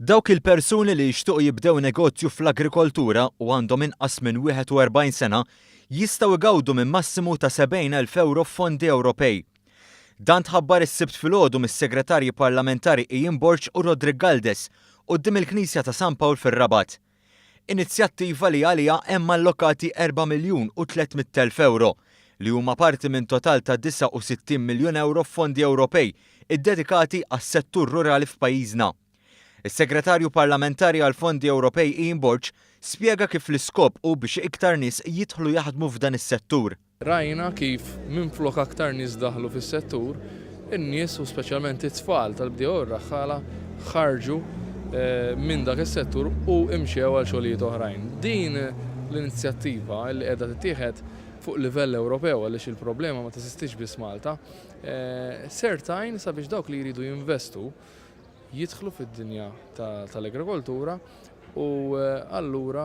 Dawk il-persuni li jixtiequ jibdew negozju fl-agrikoltura u għandhom inqas minn 41 sena jistgħu jgawdu minn massimu ta' 70,000 ewro f'fondi Ewropej. Dan tħabbar is-Sibt filgħodu mis-Segretarji Parlamentari Ian Borg u Roderick Galdes quddiem il-Knisja ta' San Pawl fir-Rabat. Inizjattiva li għaliha hemm allokati erba' miljun u 300,000 ewro, li huma parti minn total ta' 69 miljun ewro f'fondi Ewropej iddedikati għas-settur rurali f'pajjiżna. Is-Segretarju Parlamentari għall-Fondi Ewropej Ian Borg spjega kif l-iskop hu biex iktar nies jidħlu jaħdmu f'dan is-settur. Rajna kif minflok aktar nies daħlu fis-settur, in-nies u speċjalment it-tfal tal-bdiewa u r-raħħala ħarġu minn dak is-settur u imxew għal xogħlijiet oħrajn. Din l-inizjattiva li qiegħda tittieħed fuq livell Ewropew għaliex il-problema ma teżistix biss Malta, ser tgħin sabiex dawk li jridu jinvestu jidħlu fid-dinja tal-agrikoltura u allura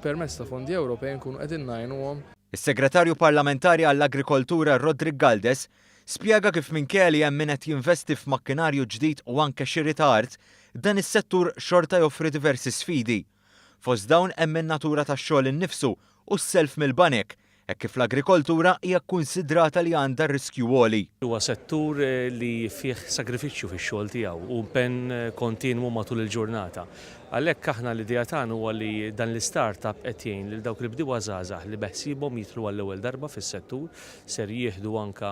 permezz ta' fondi Ewropej nkunu qegħdin ngħinuhom. Is-Segretarju Parlamentari għall-Agrikoltura Roderick Galdes spjega kif minkejja li hemm min qed jinvesti f'makkinarju ġdid u anke xiri ta' art, dan is-settur xorta joffri diversi sfidi. Fost dawn hemm in-natura tax-xogħol innifsu u s-self mill-banek, hekk kif l-agrikoltura hija kkunsidrata li għandha riskju għoli. Huwa settur li fih sagrifiċċju fix-xogħol tiegħu u impenn kontinwu matul il-ġurnata. Għalhekk aħna l-idea tagħna huwa li dan l-istart-up qed jgħin lil dawk il-bdiewa żgħażagħ li beħsiebhom jidħlu għall-ewwel darba fis-settur, ser jieħdu anke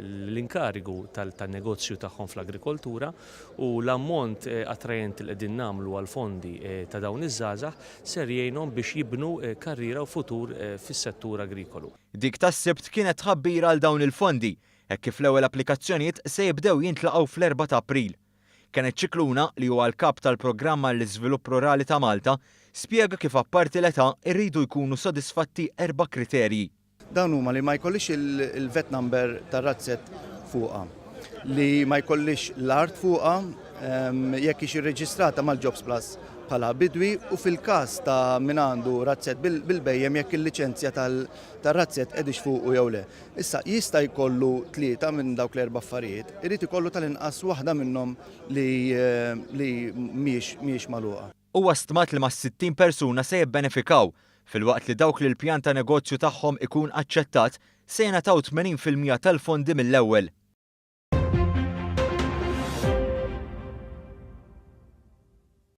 l-inkarigu tan-negozju tagħhom fl-agrikoltura u l-ammont attrajenti li qegħdin nagħmlu għall-fondi ta' dawn iż-żgħażagħ ser jgħinhom biex jibnu karriera u futur fis-settur agrikolu. Dik tas-Sibt kienet tħabbira għal dawn il-fondi, hekk kif l-ewwel applikazzjonijiet se jibdew jintlaqgħu fl-erbgħa ta' April. Kenneth Scicluna, li huwa l-Kap tal-Programm għall-Iżvilupp Rurali ta' Malta, spjega kif apparti l-età jridu jkunu sodisfatti erba' kriterji. Dawn huma li ma jkollix il-vet number tar-razzett fuqha, li ma jkollix l-art fuqha, jekk hix irreġistrata mal-Jobs Plus bħala bidwi u fil-każ ta' min għandu razzett bil-bhejjem jekk il-liċenzja tar-razzett qegħdix fuqu jew le. Issa jista' jkollu tlieta minn dawk l-erba' affarijiet, irid ikollu tal-inqas waħda minnhom li mhijiex magħluqa. Huwa stmat li mas-60 persuna se jibbenefikaw, filwaqt li dawk li l-pjan ta' negozju tagħhom ikun aċċettat se jingħataw 80% tal-fondi mill-ewwel.